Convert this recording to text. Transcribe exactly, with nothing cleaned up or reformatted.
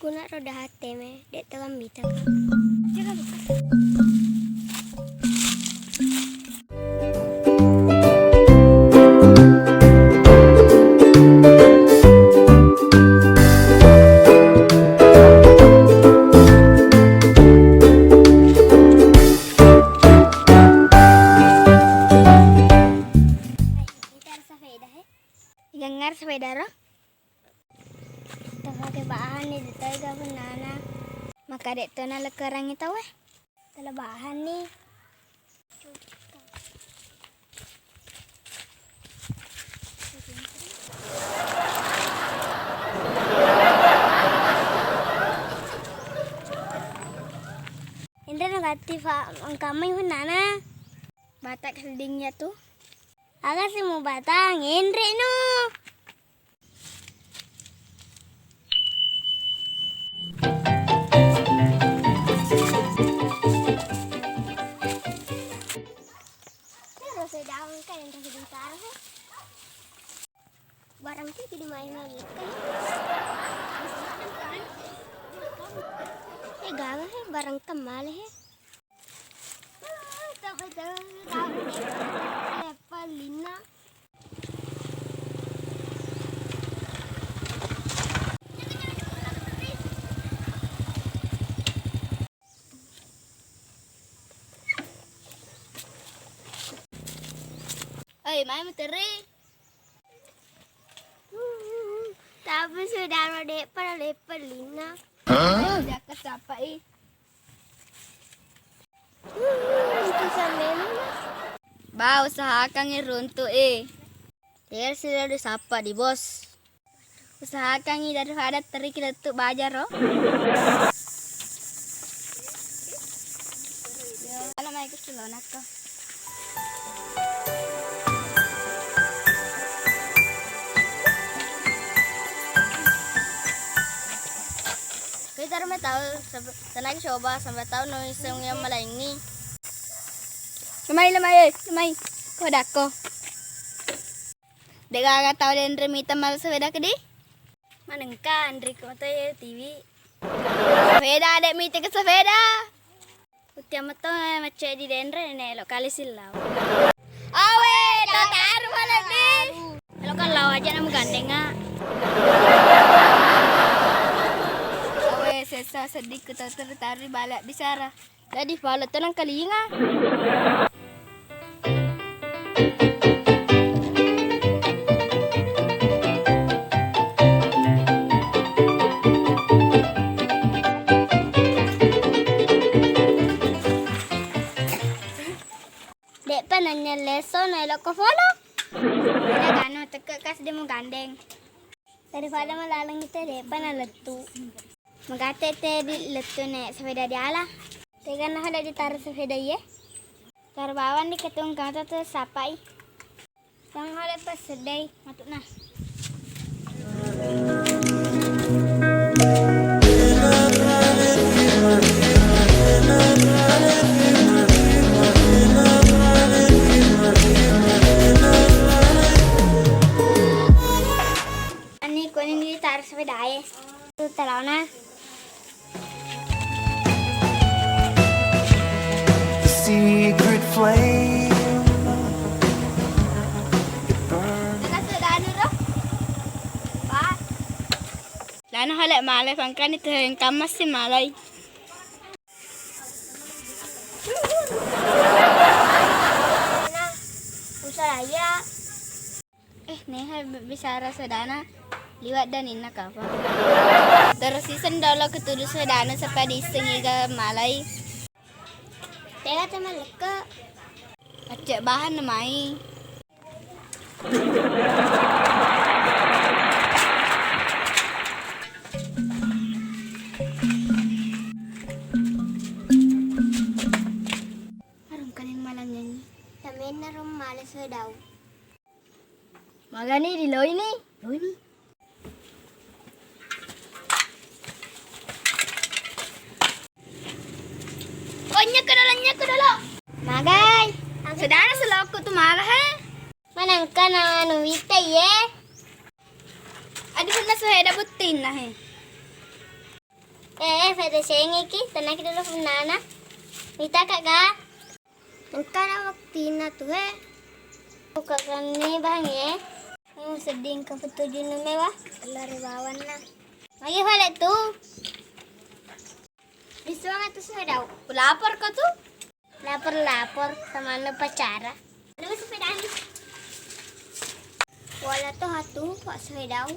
Kuna roda H T me, dek telan bita, Kak. Igangngar sepeda ro? Tafake bahan ni, tega punnana. Maka dek to nalekerangi tau e. Tala bahan ni. Enre nagatti fa engkamai punnana. Batak sedding ya tu. Aga si mubatang, enre no. Terus saya daun kan yang tadi ditaruh, he. Barang sih jadi main-main gitu, he. Eh, gaga, he, barang temale, he. Ah, tak betul, tak betul. Eh, Palina. Oi, mai muteri. Tapi sudah lo dek pada lepelinna. Hah? Jakka sapa i? Itu sampai mana? Ba, usahakan i runtu i. Tega sila disappa di bos. Usahakangngi daripada teriki lettu baja ro. Ana mai ke kilonakko. Kita rumah tahu, tenagi coba sampai tahu no iseng yang malaingi. Lemai, lemai, eh, lemai. Kodakko. Degaga tau denre mita mala sepeda kedi? Manengka anriko to ye tiwi. Sepeda, dek mita ke sepeda. Utia meto macce di denre ne lo kali silau. Awe, tataru malam ni. Lo kan lau aja namu gandeng, ah. Awe, sesa sedih ku tataru taru balik bicara. Jadi pala tenang kalinga. De'pa nanya leso na elokko follow. Ada ganu teke kas demo gandeng. Daripada malaleng ite de'pa nalettu. Magate te di lettu ne sepeda diala. Tega naha de ditaro sepeda iye. Taro bawang di ketung kata tu sapai. Yang ada pas sedai matuk nah. Ani koni ni tar sepedae. Tu telana. The secret flame. It burns. Lana hale male pangkani tu engkamma si malai. Usalaya. Eh, neha b-, bicara sedana liwat dan inna kapa. Terus isen dolo ketudu sedana sepa disengi ga malai. Tega teman leke. Acek bahan mai. Arum kaning malam nyanyi. Tamenna rum males we dau. Magani di loi ni? Loi ni. Konyakka dolo, nyakka dolo. Magai. Sedana selokku tu malah, he. Manangka na anu wita ye. Adi punna sepeda buttinna, he. Eh, eh, fede sengeki, tenaki dulu punnana. Mita kak ga? Engkana waktina tu he. Buka kani bang ye. Hmm, sedih ke petuju numewa. Lari bawanna. Lagi balik tu. Bisuang itu sudah dau. Lapor kau tu. Lapor-lapor sama anu pacara. Ada sepeda ni. Wala to hatu, Pak Soedau.